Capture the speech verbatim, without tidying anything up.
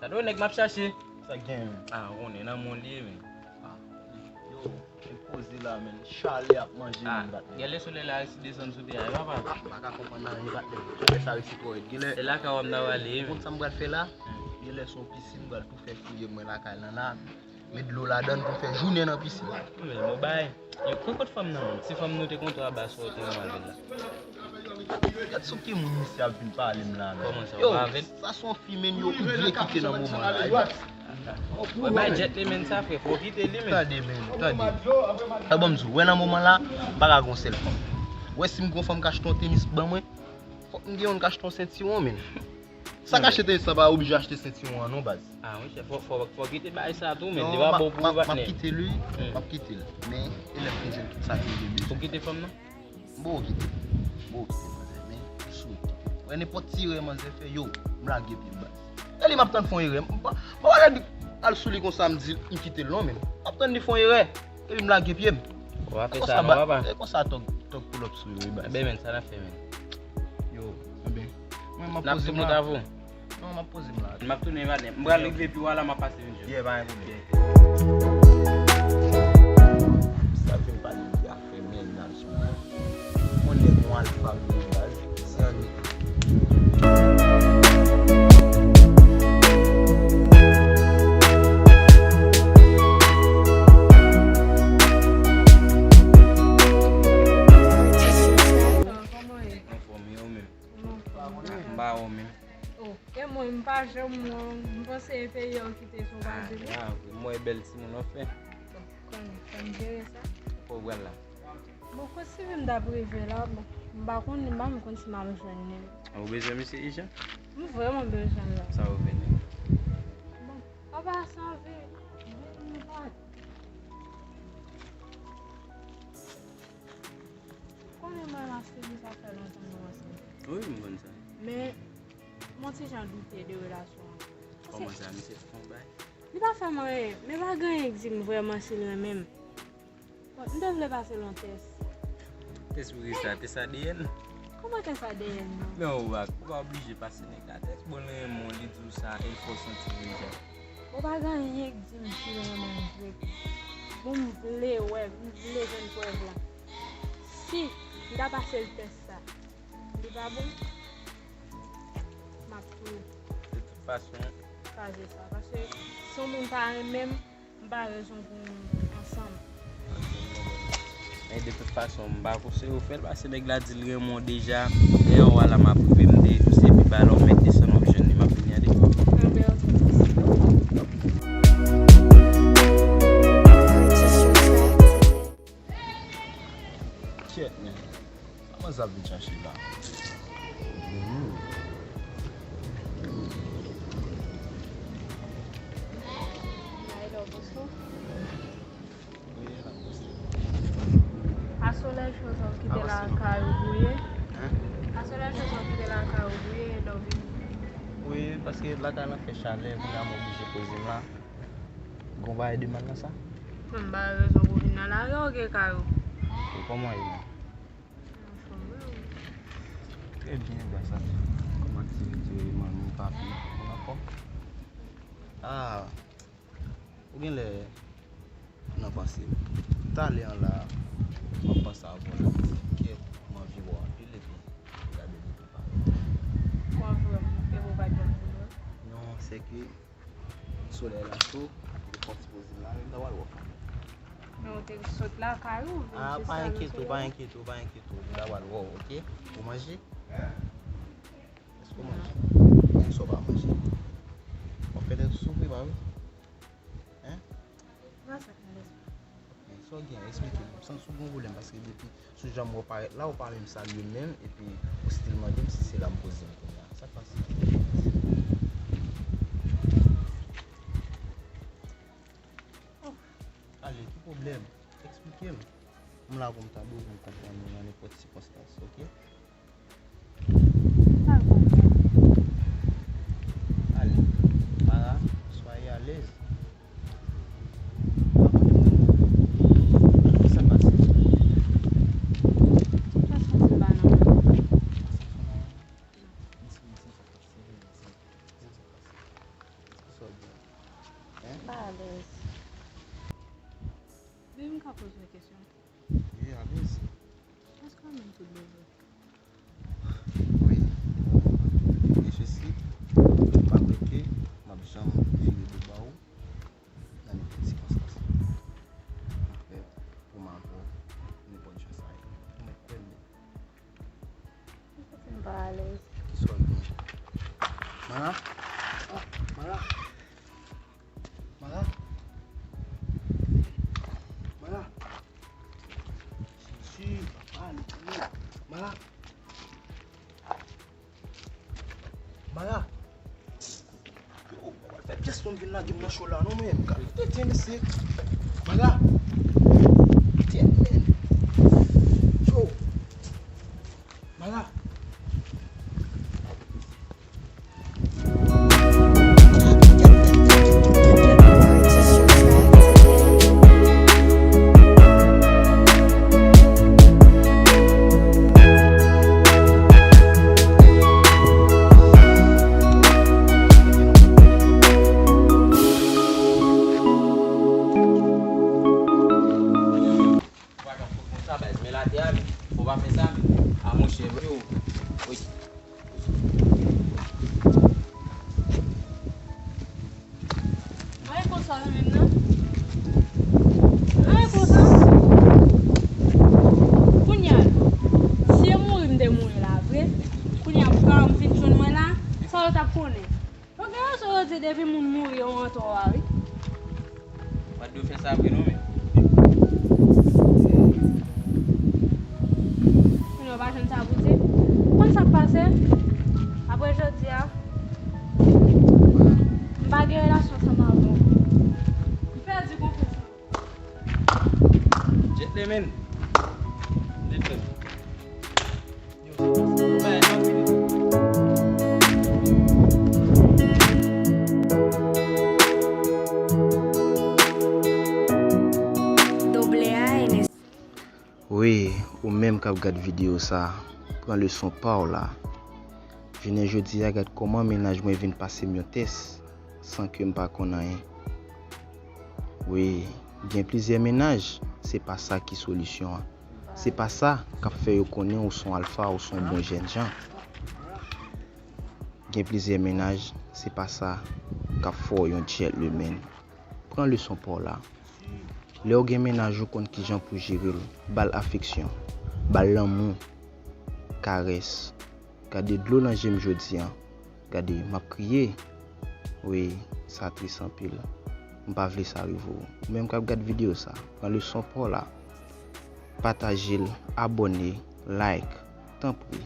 Alo, nèg m ap chache. Sa k gen? Ah, ou konnen, nan men w li ye, men. Yo, e poze la, men. Chalè ap manje moun, patnè. Gade lè solèy la resi desann sou tè a, wi, papa. M pa ka konprann anyen, patnè. Chalè sa resi twò rèd. Gen lè. Se lakay w ap nan ale, wi, men. Ou konn sa m pral fè la? Gen lè se yon pisin, m pral tou fè fouye mwen lakay lan la. Met dlo ladan l pou fè jounen nan pisin. Men bon bagay. Yo, pran kot fanm nan, menm. Ti fanm nou te kontre a ba sa w te renmen avè l la. Gad sou ki moun misye ap vin pale m la, menm. Kòman sa, w pa avè l? Sa se yon fi, menm, yo oblye kite nan moman la. Wè, bay Jet li, menm, sa, frè. Fò w kite li, menm. Tande, menm, tande. Sa bon, m di w, wè, nan moman la, m pa ka gon sèl fanm. Wè, si m gon fanm k achte yon tenis ban mwen, fòk m gen youn k achte yon sentiwon, menm. Sa k achte tenis la pa oblije achte sentiwon an non, baz. Ah, monchè, fò, fò, fò kite bagay sa tou, men li pa bon pou ou, patnè. M ap kite l, wi. M ap kite l. Men, e lè m fin jwenn tout sa ke m te bezwen. Ou kite fanm nan? M poko kite. M poko kite manzè, men m sou kite. Wè, nenpòt ti erè manzè fè, yo, m lage pye m, baz. E li m ap tann fè yon erè. M pa, m pa pral al sou li konsa, m di m kite l non, men. M ap tann li fè yon erè. E li m lage pye m. Ou pa fè sa non, papa. E konsa tòg, tòg pull up sou yo, wi, baz. Enben, men, sa n ap fè, men. Yo, enben. Mwen, m ap poze m la. Non, m ap poze m la. M ap tounen, patnè. M pral rive pi w a la, m ap pase vin jwenn ou. Yeah, pa gen pwoblèm. Sa vin pale de afè mennaj mwen. Yon nèg yon alfa vre baz. Se yon nèg. Kòman w ye? Anfòm, e ou menm? Mwen anfòm. M pa wè w menm. Oh, e mwen, m pa janm wè w, m panse e peyi a w kite, se w pa di m. Ah, vre, m wè bèl timoun anfen. Bon, kòman, fò m jere sa. Kote w pral la? Bon, kot Steven t ap rive la, bon, m pa konn, m pa menm konn si m ap jwenn li. Ah, ou bezwen misye ijan? M vrèman bezwen l la. Sa ou vini? Bon, papa, sa vle, m pa Konnen mwen, Mastery, sa fè lontan nou ansanm. Wi, m konn sa. Men, m yon ti jan doute de relasyon an. Kòman sa, misye fè yon bay? Li pa fè m anyen, men pa gen anyen k di m vrèman si l renmen m. Bon, m te vle pase l yon tès. Tès pou kisa? Tès A D N? Kòman tès A D N nan? Men ou pa, ou pa oblije pase nèg la tès. Bon, l renmen w, li di w sa, e l fè w santi l deja. Ou pa gen anyen k di m si l renmen m vre. Bon, m vle wè, m vle jwenn prèv la. Si m ta pase l tès sa, li pa bon, m ap tou. De tout fason. Kraze sa. Paske si yon moun pa renmen m, m pa rezon pou m ansanm. Men de tout fason, m pa konseye w fè l, paske nèg la di l renmen w deja. Lè w a la, m ap rive, m te touse epi ba la, w mèt desann, w ap jwenn li, m ap vini, tande. Enben, oke. Kyèt, men. Kòman sa vin chache la? Hmm. Wi, n ap poste. Asolèy cho sa w kite lakay ou pou ye? Hein? Asolèy cho sa w kite lakay ou pou ye, lè w vini? Wi, paske lakay lan fè chalè, kounye a m oblije poze m la. Gon bagay de mal nan sa? Mwen m pa wè rezon pou w vin nan lari, oke, kay ou. E kòman w ye menm? Anfòm, wi. Trè byen, gras a Dye. Kòman aktivite, manmi, papi, ou anfòm? Ah, ou genlè nan panse m. Talè an la, m ap panse avè w la, m di, kèt, m anvi wè w anpil epi gade de tou pa. Ou anvi wè m, epi w pa t janm vin wè m? Non, se ke solèy la cho, m te fè yon ti poze m la, men m ta pral wè w kanmenm. Men ou te sot lakay ou, vin jis la nan solèy? Ah, pa enkyete w, pa enkyete w, pa enkyete w, m ta pral wè w, oke? Ou manje? Èske w manje? Poukisa w pa manje? W ap fè tèt ou soufri, pa vre? Hein? Sa k mande sa? Men sa w gen, eksplike m. M santi w gen yon pwoblèm, paske depi sou jan m wè w parèt la, ou pa menm salye m menm, epi ou still mande m si se la m poze m kounye a. Sa k pase? Oh, ale, ki pwoblèm? Eksplike m. M la pou m tande w, pou m konprann ou nan nenpòt sikonstans, oke? Ale, Mara, soyez à l'aise. Sa pase? Sa santi m pa nan mwen. Sa M pa alèz. Baby, m ka poze w kesyon? Wi, alèz. Èske w renmen m tout de vre? Wi. E se si m ap rete, m ap janm vire do ba w nan nenpòt sikonstans. M prè pou m avè w nenpòt jan sa ye. Ou mèt kwè m. M santi m pa alèz. Kisa w gen? Mara? Mara? Mara? Mara? Jezi, papa, Letènèl. Mara? Mara? Yo, papa, fè pyès moun vin lage m nan cho la, non, men. Gade, tete, mesye. Mara? Tete. Yo. Mara. Ou pa ka fout konsa, baz, men latè a, men. Fò w pa fè sa, men. A, monchè, yo. Wi. Mwen konsa nan menm nan. Mwen konsa. Kounye a, si e mouri m te mouri la vre, kounye a pou ka m fin jwenn mwen la, sa yo t ap konnen. Yo gen rezon yo di depi moun mouri yo antre w a wi. Wadou fè sa vre non men. Kounye a w pa jwenn sa pou di. Konn sa k pase? Apre jodi a, m pa gen relasyon ansanm avè w. M pèdi konfyans nan ou. Gentleman. Gentleman. Wi, ou menm k ap gad videyo sa, pran leson pa w la. Jounen jodi a, gad kòman mennaj mwen vin pase m yon tès san ke m pa konn anyen. Wi, gen plizyè mennaj, se pa sa ki solisyon an. Se pa sa k ap fè yo konnen ou se yon alfa, ou se yon bon jènjan. Gen plizyè mennaj, se pa sa k ap fè w yon gentleman. Pran leson pa w la. Lè w gen mennaj ou konn kijan pou jere l, ba l afeksyon, ba l lanmou, karès. Gade dlo nan je m jodi a. Gade, m ap kriye. Wi, sa tris anpil. M pa vle sa rive w. Ou menm k ap gad videyo sa, pran leson pa w la. Pataje l, abòne, like, tanpri.